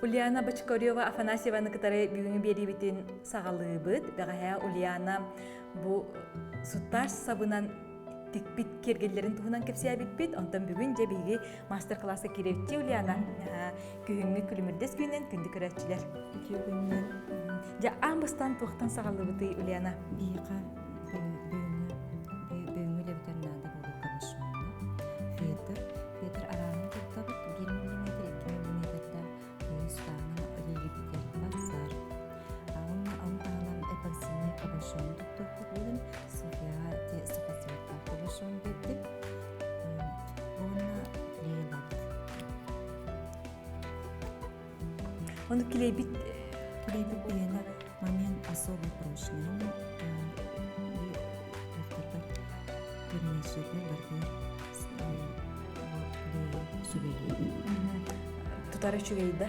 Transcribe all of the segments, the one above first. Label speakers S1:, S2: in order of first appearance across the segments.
S1: Ульяна Бочкарева Афанасьеваны кытары бүгүҥҥү биэриибитин саҕалыыбыт. Бэҕэһээ Ульяна бу суттааш сабынан тикпит киэргэллэрин туһунан кэпсээбиппит. Онтон бүгүн дьэ биһиги маастар-кылааска киирэбитчи Ульяна. Күһүҥҥү күлүмүрдэс күнүнэн күндү көрөөччүлэр.
S2: Үтүө күнүнэн.
S1: Дьэ аан бастаан туохтан саҕалыыбытый Ульяна?
S2: Биһиэхэ бүгүҥҥү бүгүҥҥү үлэбитэр наада буолуохха башманна. Фетр Петр арааһын туттабыт, биир миллиметр, икки миллиметрдээх үс таһынан илиигитигэр барсар. Уонна ону таһынан эпоксидный кабошон туттуохпут бүгүн Софияҕа ити сухоцветтаах кабошон биэрдим. Уонна клей ылабыт.
S1: Ону клейбит
S2: Клейбит биһиэнэ момент особо прочный. Туохтарбар көрүнээччилэрбэр барытыгар
S1: Тутар үчүгэй да.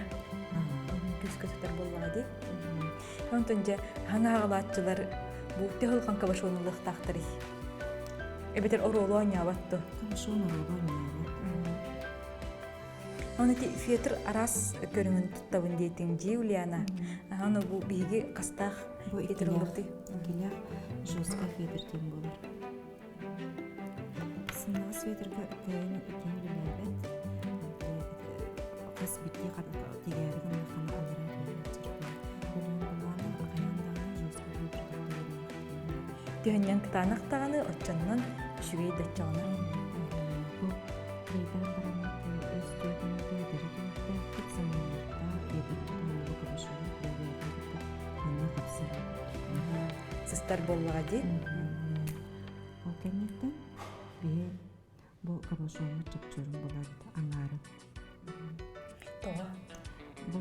S1: Күүскэ тутар буоллаҕа дии. Онтон дьэ хаҥа аҕалааччылар бу төһө улахан кабошон ылыахтаахтарый? Эбэтэр оруолу оонньообот дуо?
S2: Кабошон оруолу оонньообот.
S1: Оны ити фетр араас көрүҥүн туттабын диэтиҥ дии Ульяна. Аны бу биһиги хастаах фетр ыллыбытый?
S2: Иккилээх жесткий фетр диэн буолар. Сымнаҕас фетрга кыайан киһи үлэлээбэт. Хас биирдии тигээри гыннаххына аллараа түһэн Өлүөн булаана хайаан даҕаны жесткий фетр
S1: Түһэнньэн кытаанах даҕаны оччоннон үчүгэй да оччоҕуна.
S2: Бу клейдаан бараммыт өс түөтүнүгэр дары түмүктээхтик самнарыахтаах биэбэккэ оҥорбу кабошону бэйэтин кытта манна хапсар.
S1: Сыстар буоллаҕа дии.
S2: Ол кэнниттэн биһи бу кабошоммут чопчуурун булабыт аҥаарын.
S1: Тоҕо?
S2: Бу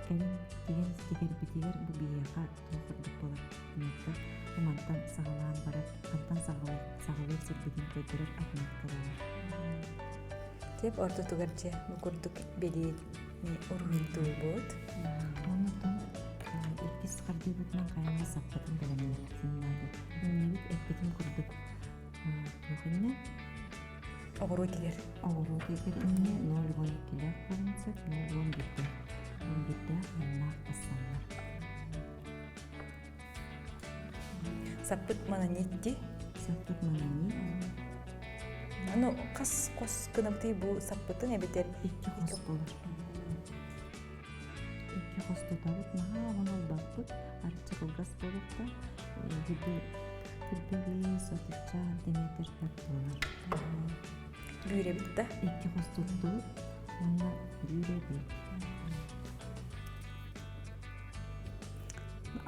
S2: кэлин тигэн тигэрбитигэр бу биһиэхэ туох курдук буолар отметка бу мантан саҕалаан барар хантан саҕалыыр сирбитин көрдөрөр отметка буолар.
S1: Тип ортотугар дьэ бу курдук бэлиэни уруһуйдуубут.
S2: Оннуттан иккис хардыыбытынан хайаан да саппытын бэлэмниэхпитин наада. Иннибит эппитим курдук туох иннэ?
S1: Оҕуруо тигэр.
S2: Оҕуруо тигэр иннэ 0,12-лээх буолуон сөп, 0,11-дээх. 11-дээх уоннаах тахсаллар.
S1: Саппыт мананит дии.
S2: Саппыт мананит.
S1: Аны хас хос гынабытый бу саппытын эбэтэр
S2: Икки хос буолар. Икки хос тутабыт, наһаа оҕону ылбаппыт, арчы кылгас буолуохтаах. Кирбэбии сотучча сантиметр так буолар.
S1: Бүүрэбит да?
S2: Икки хос туттубут уонна бүүрэбит.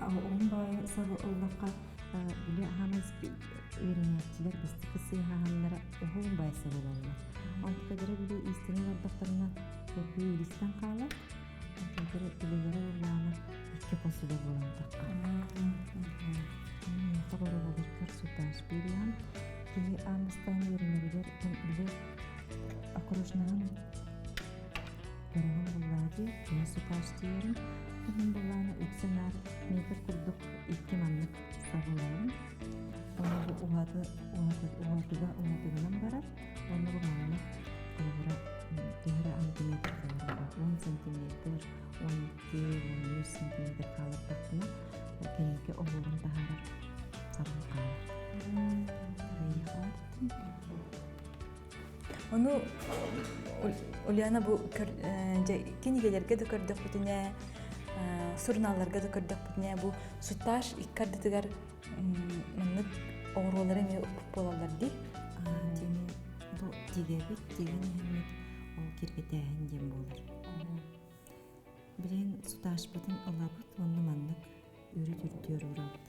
S2: Уһун баайы сабы ыллахха, били хаамай үөрэнээччилэр бастакы сыыһаһаннара уһун баай сабы ылаллар. Онтукадара били иистэнэн олордохторуна толкуй илистэн хаалар. Онтукадара үлэлэрэ буоллаҕына икки хос үлэ буолан тахха. Миэхэ боруобаларгар сутааш биэриэҕим. Киһи аан бастаан үөрэнэригэр били окружнаһын Көрөҕүн буллаа дии, киһи сутааш тиийэрин, уһун буллааны үксэ наар метр курдук икки маннык сабылларын. Уонна бу уһаты, уһаты, уһатыга уһатыгынан барар. Уонна бу маннык холобура төһө эрэ сантиметр холобура уон сантиметр, 12, 13 сантиметр хааллардахпына кэнники оһуорун таһаарар сабын хаалар.
S1: Ону Ульяна бу кинигэлэргэ да көрдөхпүтүнэ, сурунаалларга да көрдөхпүтүнэ бу сутааш икки ардытыгар маннык оҕуруолары эмиэ укпут буолаллар дии.
S2: Дьиҥи бу тигэбит, тигэн иһэммит ол киргитээһин диэн буолар. Билигин сутаашпытын ылабыт уонна маннык үрүт үрдүөр уурабыт.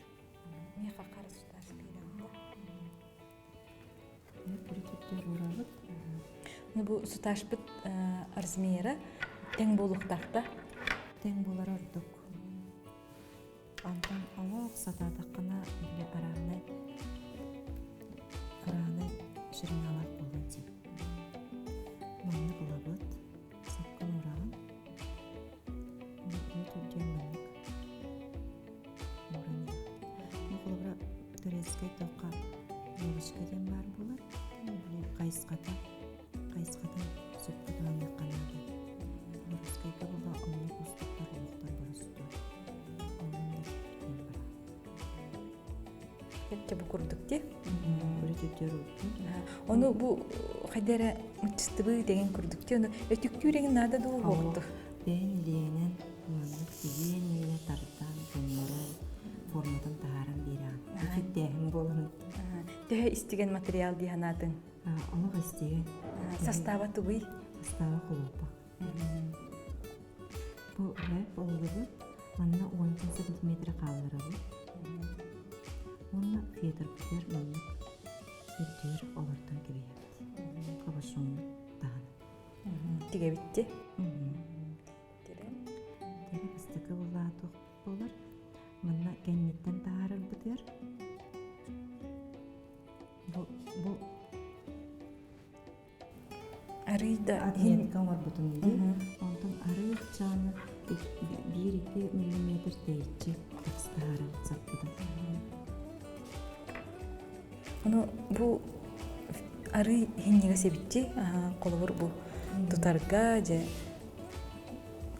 S1: Миэхэ хара сутааш биэрэҕин да? Ну бу суташпыт размера тэҥ буолуохтаах да?
S2: Тэҥ буолар ордук. Антон олох сатаатаххына били араанай араанай шириналаах буолуон сөп. Маннык ылабыт, сапкын ураҕын. Үрдүө түрдүөн маннык ууран иһэҕин. Бу холобура турецкай туохха елочка диэн баар буолар. Били хайысхата хайысхатын сөпкө туһаныахха наада. Дьокуускайга була оннук уустуктар олохтор боростуой. Онон да тиийэн бараҕын.
S1: Дьэ бу курдук дии.
S2: Үрүт
S1: Ону бу хайда эрэ мыччыстыбыы деген курдук дии. Ону өтүктүүр эҥин наада дуу буолуохтур.
S2: Бэйэн илиэнэн маннык тигиэн иинэ тардан, көннөрөн, форматын таһааран биэрэҕин. Өтүктээһин буоларын.
S1: Төһө истигэн материал дии санаатыҥ?
S2: Олох истигэн.
S1: Састааба тугуй?
S2: Састааба хлопок. Бу рэп оллубут манна уонча сантиметр хаалларабыт. Уонна фетрбытыгар маннык үрдүгэр олордон кэбиһэбит. Кабошоҥҥут таһынан.
S1: Тигэбитти.
S2: Тэри бастакы буллаатых буолар. Манна кэнниттэн таһаарарбытыгар бу бу
S1: Арыый да
S2: отметка оҥорбутум дии. Онтон арыый чааны биир-икки миллиметр тэйиччи тахстаһарын саппытым.
S1: Ону бу арыый иһинньигэс эбитчи холобур бу тутарга дьэ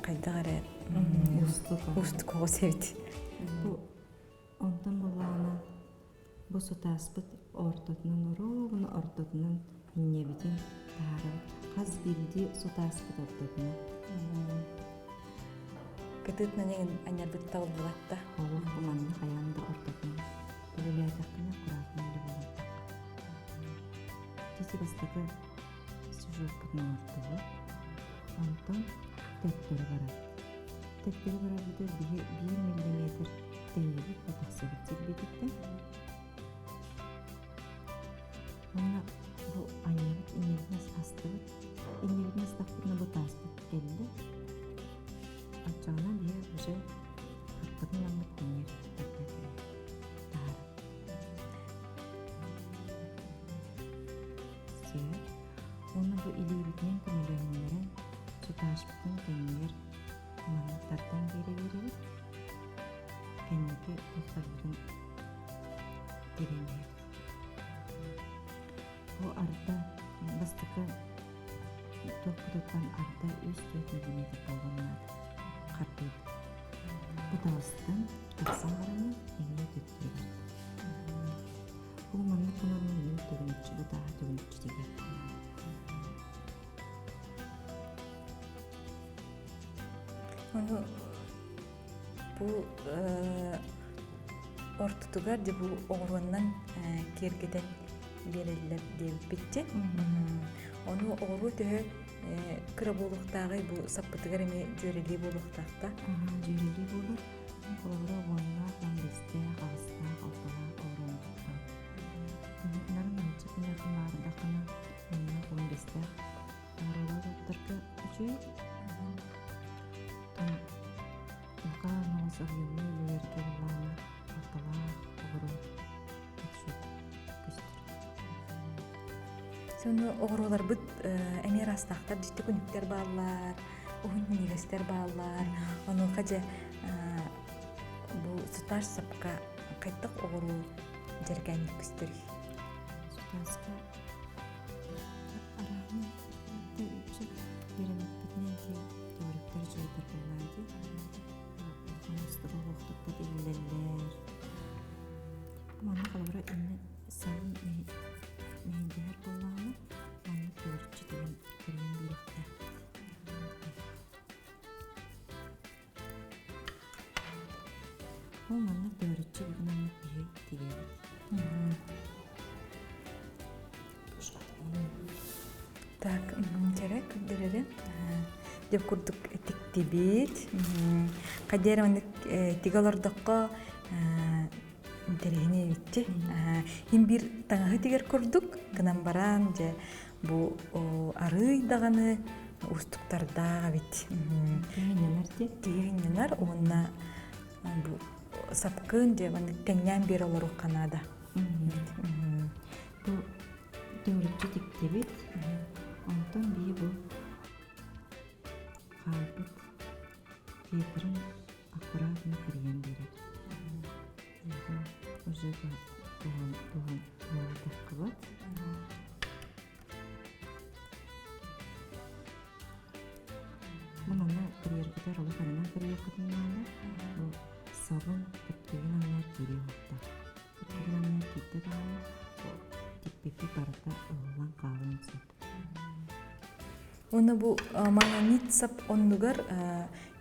S1: хайдах эрэ уустук оҕус эбит.
S2: Бу онтон буллаҕына Бу сутааспыт ортотунан оруобуна ортотунан инньэбитин таһаарабыт. Хас биирдии сутааспыт ортотунан.
S1: Кытыытынан эҥин анньарбыт табыллыбатта.
S2: Олох бу манна хайаан да ортотунан. Үлэлээтэххинэ аккуратно үлэ буолуохтаах. Ити бастакы сюжеппутун оҥордубут. Онтон төттөрү барабыт. Төттөрү барарбытыгар биһи биир миллиметр тэйэбит да тахсыбыт сирбититтэн. Уонна бу анньабыт инньэбитин астыбыт. Инньэбитин астахпытына бу тааспыт кэллэ. Оччоҕуна биһи уже хаппытын ылламмыт кэннигэр тардан кэлэр. Таһаарар. Сөп. Уонна бу илиибитинэн көмөлөһүннэрэн сутаашпытын кэннигэр маннык тардан биэрэ-биэрэбит. Кэнники туттарбытын тигэн иһэбит. Бу арда бастакы туохпутуттан арда үс-түөрт миллиметр буолуон наада. Хардыыбыт. Бу таҕыстан тахсан бараны эмиэ төттөрү барда. Бу маннык гынарынан мин төгүнүччү бу тааһы төгүнүччү тигэр.
S1: Ону бу ортотугар дьэ бу оҕуруоннан киэргэтэн биэрэллэр диэбиппитчи. Ону оҕуруо төһө кыра буолуохтааҕый бу саппытыгар эмиэ дьүөрэлии буолуохтаахта.
S2: Дьүөрэлии буолар. Холобура уоннаах, уон биэстээх, аҕыстаах, алталаах оҕуруону туттабыт. Нарын ынчык миэхэ баардаххына уоннаах, уон биэстээх оҕуруолар туттарга үчүгэй. Оттон улахан оҕус объемнай үлэлэргэ буоллаҕына алталаах оҕуруо үчүгэй көстөр.
S1: Сону оҕуруоларбыт эмиэ араастаахтар дьикти күнүктэр бааллар, уһун минньигэстэр бааллар. Онуоха дьэ бу суташ сапка хайдах оҕуруу дьэргээнник көстөрүй?
S2: Сутааска арааһын үксэ үөрэммиппитинэн ити теориктар үчүгэйдэр буоллаа дии. Улахан устуга оһохтукта тигиллэллэр. Манна холобура иннэ сабын мэһэйдэһэр буоллаҕына маннык төгүрүччү тигэн кэрийэн биэриэхтээх. Ол маннык төгүрүччү гынан биһи тигэбит.
S1: Так, чэрэ көрдөрөрүн. Деп курдук тиктибит. Хадиэр маннык тигэ олордоххо интэриэһинэй эбитчи. Хин биир таҥаһы тигэр курдук гынан баран дьэ бу арыый даҕаны уустуктардаах эбит.
S2: Тиһиннэнэр дии.
S1: Тиһиннэнэр уонна бу сапкын дьэ маннык тэҥнээн биэрэ олоруохха наада.
S2: Бу төгүрүччү тиктибит. Онтон бии бу хаалбыт фетрын аккуратно кырыйан биэрэр. Уже туһан туһан туһаатаххыбат. Бу манна Сутаастар олох эрэнэн кэриэххитин наада. Бу сабын типтигин анныгар киириэ уохтаах. Типтигин анныгар киирдэ даҕаны, типпиппит барыта ыһыллан хаалыан сөп.
S1: Уонна бу мананит сап оннугар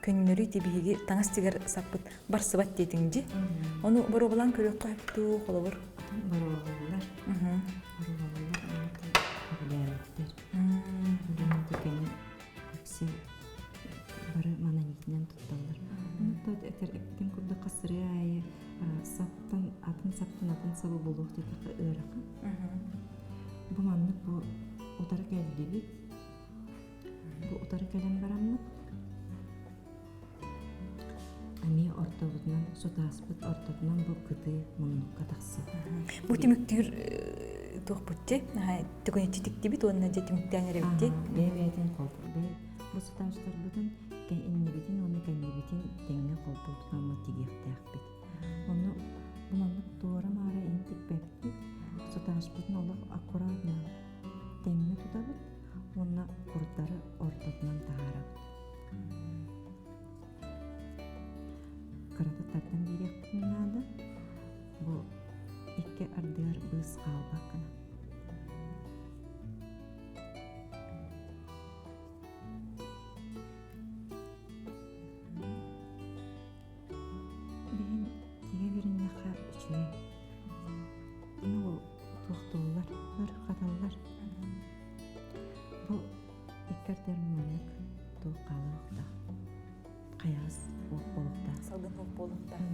S1: көннөрү тибиһиги таҥас тигэр саппыт барсыбат диэтиҥ дии. Ону боруобалаан көрүөххэ сөп дуу, холобур?
S2: Боруобалыыллар. Боруобалыыллар сөбүлээбэттэр. Билигин тикэни үксэ бары мананитинэн тутталлар. Онно этэр эппитим курдук хасырыы аайы саптан атын саптан атын сабы булуох диэтэххэ ыарахан. Бу маннык бу утары кэллибит. Бу утары кэлэн бараммыт эмиэ ортобутунан сутааспыт ортотунан бу кытыы муннукка тахсар.
S1: Бу түмүктүүр туохпут дии түгэниччи тиктибит уонна дьэ түмүктээн эрэбит дии.
S2: Бэйэ-бэйэтин бу сутаастарбытын иннибитин уонна кэннибитин тэҥҥэ холбуу тутаммыт тигиэхтээхпит. Онно бу маннык туора-маара иһин тикпэппит, сутааспытын олох аккуратно тэҥҥэ тутабыт уонна курдары ортотунан таһаарабыт. Кыратык тардан биэриэхпитин наада. Бу икки ардыгар быыс хаалбат гына. Билигин тигэ үөрэннэххэ үчүгэй. Ну, туохтууллар, хаталлар. Бу икки ардыгар маннык туох хаалыахтаах. Хайаас уох буолуохтаах.
S1: Салгын уох буолуохтаах.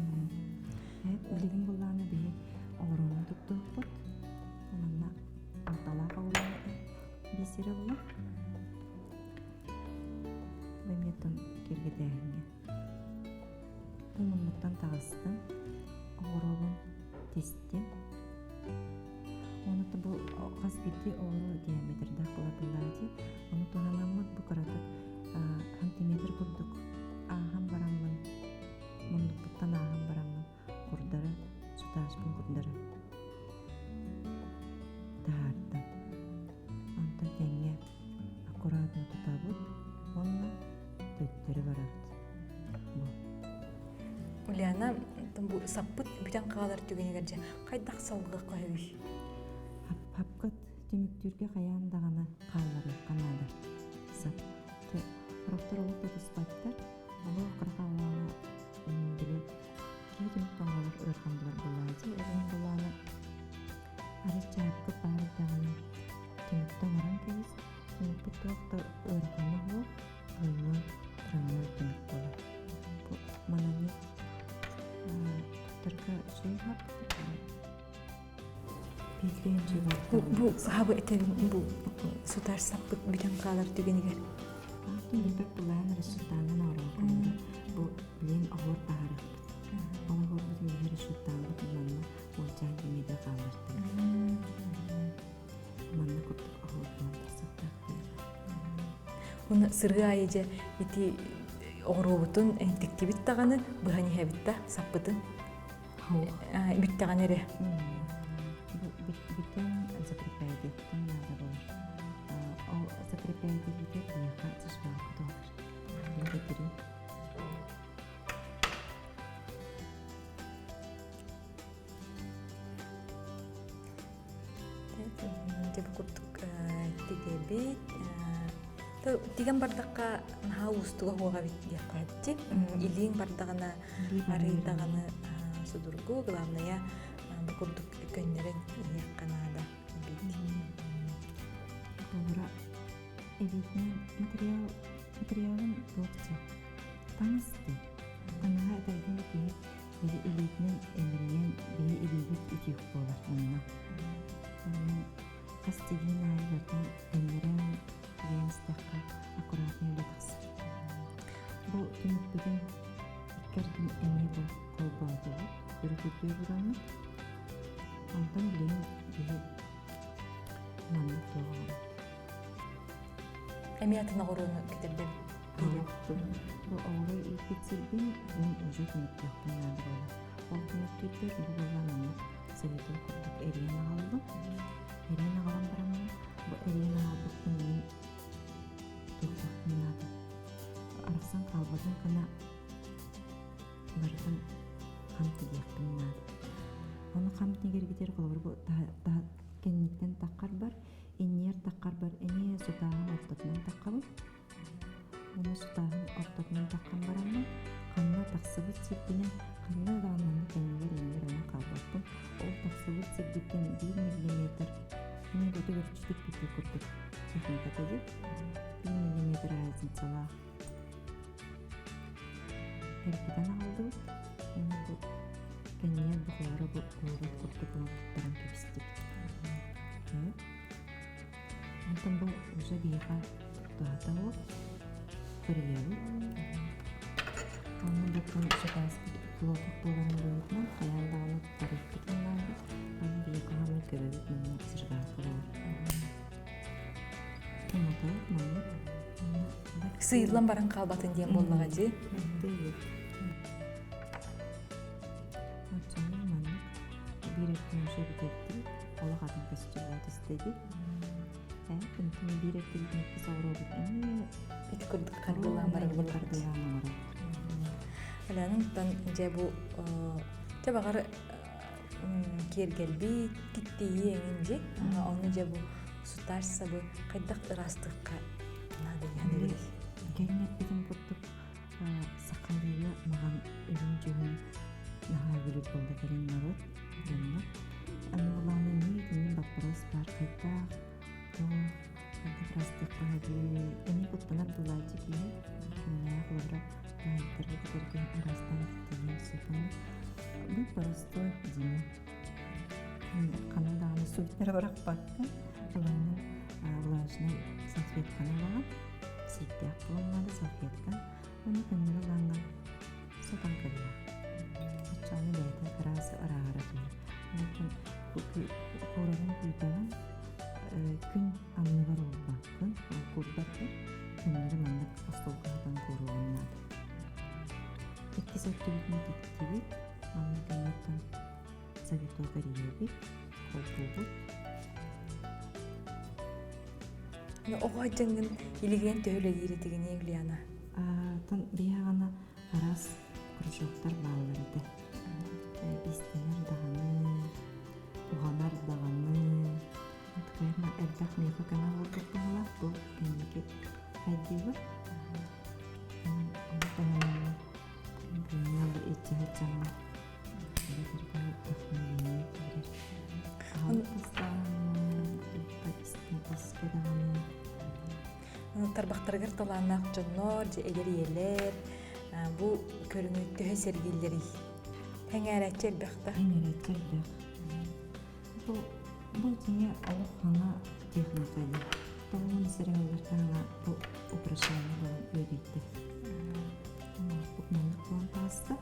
S2: Билигин буллааны биһи оҕуруонан туттуохпут. Манна алталаах оҕуруону биисэрэ була. Бу эмиэ киргитээһиҥҥэ. Бу муннуктан таҕыстым, оҕуруобун тистим. Ону бу хас биирдии оҕуруо диаметрдаах буолар буоллаҕа дии. Ону туһанаммыт бу кыратык сантиметр курдук ааһан бараммын, муннукпуттан ааһан бараммын курдары, сутааспын курдары таһаардым. Онтон тэҥҥэ аккуратно тутабыт уонна төттөрү барабыт. Бу.
S1: Ульяна, бу саппыт бүтэн хаалар түгэнигэр дьэ хайдах салгыахха сөбүй?
S2: Хапкыт түмүктүүргэ хайаан даҕаны хаалларыахха наада. Сап. Сорохтор олох да туспаттар. Олох кыра хааллаҕына били киһи түмүк тоҥорор ыарахан булар буоллаҕа дии. Ол буоллаҕына арыт чаапкыт баар даҕаны түмүктэ оҥорон кэбис. Түмүкпүт туох да ыарахана суох, тройной, тройной түмүк буолар. Бу мананы туттарга үчүгэй хап.
S1: Бу хаабы этэбин бу сутаар саппыт бүтэн хаалар түгэнигэр.
S2: Билбэт былаан расчеттаанан оҥорон бу билин оһуор таһаарыахпыт. Ол оһуорбутун биһи расчеттааммыт манна уолчаан кимиэдэ хааллартым. Манна курдук оһуорбунан тахсыахтаах
S1: Уну сырыы аайы дьэ ити оҕуруобутун тиктибит даҕаны быһан иһэбит да саппытын бүттэҕин эрэ.
S2: Бүтэн закрепляйдиэхтэн наада буолар. Ол закрепляйдииргэ киниэхэ зажигалка туһалар. Бэтирин.
S1: Дьэ бу курдук тигэбит. Тигэн бардахха наһаа уустуга суоҕа эбит диэххэ сөп Илииҥ бардаҕына арыйдаҕына судургу, главное бу курдук көннөрөн иһиэххэ наада эбит.
S2: Холобура, эбиитинэн материал материалын туох дии таҥас дии. Таҥаһа этэргин киһи били илиитинэн эмирийэн биһи илиибит үтүөх буолар манна. Хас тигиин аайы барытын көннөрөн тигэн истэххэ аккуратнай үлэ тахсар. Бу түмүкпүтүн икки ардын эмиэ бу холбоотубут, өрүтүрдүө бураммыт. Онтон билигин биһи маннык туох оҥоробут.
S1: Эмиэ атын оҕуруону кэтэрдэбит.
S2: Бу оҕолор ииппит сирбин мин уже түмүктүөхпүн наада буолар. Ол түмүктүүрбэр бу буолла маннык советын курдук эриэн аҕаллым. Эриэн аҕалан бараммын, бу эриэн аҕалбыппын мин туохтуохпун наада. Арахсан хаалбат. Хаалбатын гына барытын хам тигиэхпин наада. Ону хам тигэргитэр холобур бу кэнниттэн таххарбар, иннигэр таххарбар эмиэ сутааһын ортотунан таххабын. Уонна сутааһын ортотунан таххан бараммын, ханна тахсыбыт сирбинэн, ханна даҕаны манна кэннигэр иннигэр ойон хаалбаппын. Ол тахсыбыт сирбиттэн биир миллиметр, мин бу төгүрүччү тикпиппит курдук техниката дии, биир миллиметр разницалаах эргитэн аҕаллыбыт. Уонна бу кэннигэр бу холоро бу куурут курдук ылан туттаран кэбистибит. Онтон бу уже биһиэхэ туһата ол кырыйабыт. Онно буккун сатааспыт хлопок буоларын быһыытынан хайаан даҕаны туттарыахпытын наада. Аны биһиэхэ хаамай көбөбүт манна зажигалка буолар. Уматабыт маннык.
S1: Сыйыллан баран хаалбатын диэн буоллаҕа дии.
S2: Оччоҕуна маннык биир өттүн уже бүтэрдибит. Олох атын көстүүлээх истэбит. Ээ, биир өттүбүт иккис оҕуруобут эмиэ
S1: ити курдук хардыылаан барар
S2: хардыылаан оҥоробут.
S1: Алянын дьэ бу дьэ баҕар киэргэлбит киттийии эҥин дьи ону дьэ бу сутаар сабы хайдах ыраастыахха наада диэн
S2: Кэннэппитин курдук сахалыыга маҕан үрүҥ дьүһүн наһаа үгүрүк буолла кэлин норуот дьоннор. Аны улаана эмиэ итинник боппуруос баар хайдах, туох, хайдах ыраастыахха сөбүй, эмиэ куттанар буолааччы киһи кимнээх холобура таһыттарга кэтэргэ ыраастаан киттиниэн сөп. Ону бу боростуой дьиҥэ ханна даҕаны сууттара бырахпакка ылаҥҥын влажнай салфетканы ылаҕын сииктээх буолан наада салфетка уонна көннөрү ылаҥҥын сотон кэбиһэҕин. Оччоҕуна бэйэтэ ыраас ырааһыра түһэр. Онтон куурарын күүтэҕин күн анныгар уурбаккын, ол куурбаккын көннөрү маннык остуолга сытан кууруоҕун наада. Иккис өттүбүтүн тиктибит, манна кэнниттэн завиток эрийэбит, холбуубут.
S1: Оҕо дьаҥҥын илигинэн төһө үлэлиир этигиний, Ульяна?
S2: Тон биһиэхэ араас кружоктар бааллар этэ. Иистэнэр даҕаны, уһанар даҕаны. Наверное, элбэх миэхэ көмө буолбут быһыылаах бу кэнники хайдыыбар. Ону таһынан билиҥҥи иччиһит дьоҥҥо
S1: Тарбахтарыгар талааннаах дьоннор, дьэ эдэр ийэлэр бу көрүҥү төһө сэргииллэрий? Эҥээрээччи элбэх да?
S2: Эҥээрээччи элбэх. Бу бу дьиҥэ олох хаҥа техника дии. Тоҕуһун сэрэмэллэртэн бу украшение буолан үөдүйдэ. Маннык буолан таҕыста.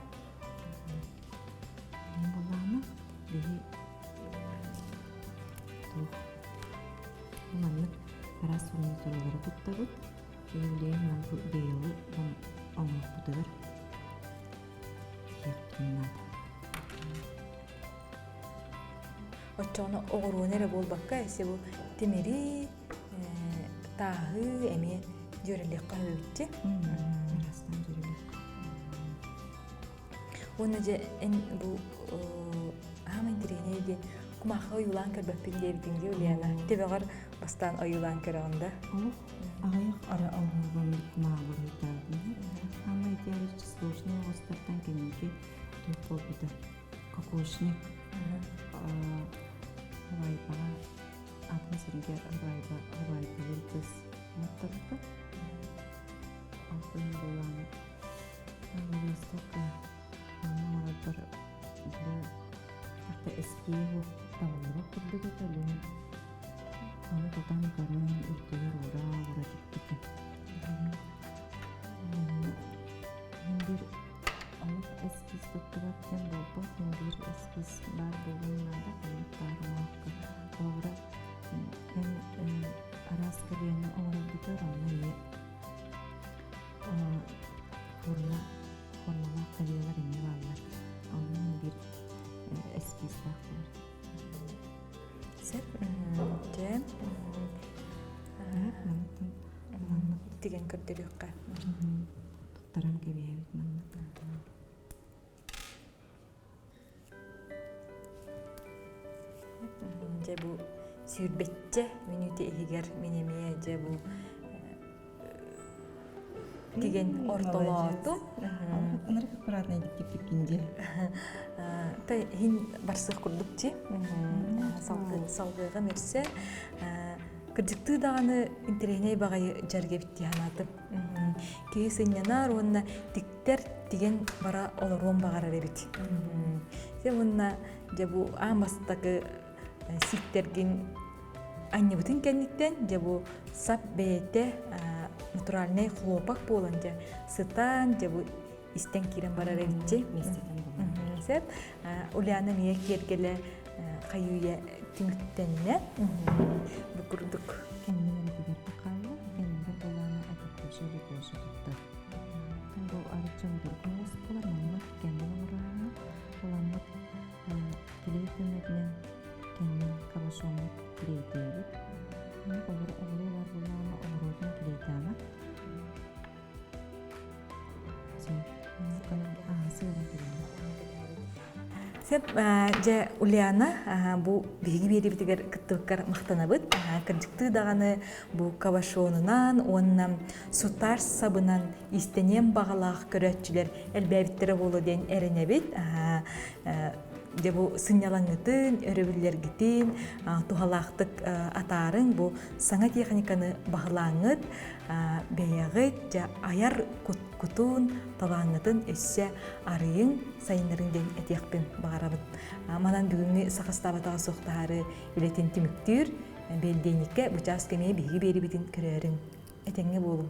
S2: Буоллаҕына биһи туох маннык араас фурнитуралары туттабыт. Билигин бу быйылы оҥорбутугар тиийиэхпитин наада.
S1: Оччоҕуна оҕуруону эрэ буолбакка, өссө бу тимири, тааһы эмиэ дьүөрэлиэххэ сөбүччү.
S2: Араастаан дьүөрэлиэххэ.
S1: Уонна дьэ эн бу аһаамай интэриэһинэй диэн кумаахха ойуулаан көрбөппүн диэбитиҥ дии Ульяна. Төбөҕөр бастаан ойуулаан көрөҕүн да?
S2: Олох аҕыйах ара оҥоһугун кумааҕы уруһуйдаабытым. Аамай ити арыычча сложный оҕустартан кэнники туох буолбута. Кокошник Хавайбаҕа атын сиргэ Хавайба Хавайбалыыр кыс оҥотторбута. Алтын буолан Выставка онно оҥорорбор бу как-то эскиз табыллыбат курдук этэ билигин ону тутан көрөн үрдүгэр уура-уура тикпитим. Мин биир олох эскиз туттубат диэн буолбат, мин биир эскиз баар буолуон наада, ханнык баар оҥоһукка. Холобура, эн араас көлүөнэ оҥорорбутугар онно эмиэ Форма, формалаах харыйалар эмиэ бааллар. Онно биир эскизтээх буолар.
S1: Сөп. Дьэ.
S2: Маннык
S1: Тигэн көрдөрүөххэ.
S2: Туттаран.
S1: Дьэ бу сүүрбэччэ мүнүүтэ иһигэр мин эмиэ дьэ бу тиген ортолоотум.
S2: Ынырык аккуратнайдык тикпиккин дии.
S1: Та иһин барсыах курдук дии. Салгыга мерсе. Кырдьыктыы даҕаны интэриэһинэй баҕайы дьарык эбит дии санаатым. Киһи сынньанар уонна тиктэр тиген бара олоруон баҕарар эбит. Дьэ уонна дьэ бу аан бастакы сиктэргин анньыбытын кэнниттэн дьэ бу сап бэйэтэ натуральнай хлопок буолан дьэ сытан дьэ бу истэн киирэн барар эбитчи сөп Ульяна эмиэ киэргэлэ хайыы түмүктэннэ бу курдук
S2: кэннин эрэтигэр хаалла кэннигэр былаана атыттыша рекоша туттар бу арычча удургу оскуола манна кэннин оҥорооһуҥҥа уламмыт Килиэй көмөтүнэн кэннин кабошоммут килиэйдээбит. Олору оҕолуу буоллаҕына оҕуруотун килиэйдээмэ.
S1: Сеп дьэ Ульяна бу биһиги биэрибитигэр кыттыбыккар махтанабыт. Кырдьыктыы даҕаны бу кабошонунан уонна сутар сабынан истэниэн баҕалаах көрөөччүлэр элбээбиттэрэ буолуо диэн эрэнэбит. Дьэ бу сынньалаҥҥытын, өрөбүллэргитин туһалаахтык атаарыҥ, бу саҥа техниканы баһылааҥҥыт, бэйэҕит дьэ айар кутун, талааҥҥытын өссө арыйыҥ, сайыннарыҥ диэн этиэхпин баҕарабын. Манан бүгүҥҥү сахастаабатаҕа суох таһаарыы үлэтин түмүктүүр. Бэлдиэнньиккэ бу чаас кэмиэ биһиги биэрибитин көрөөрүҥ. Этэҥҥэ буолуҥ.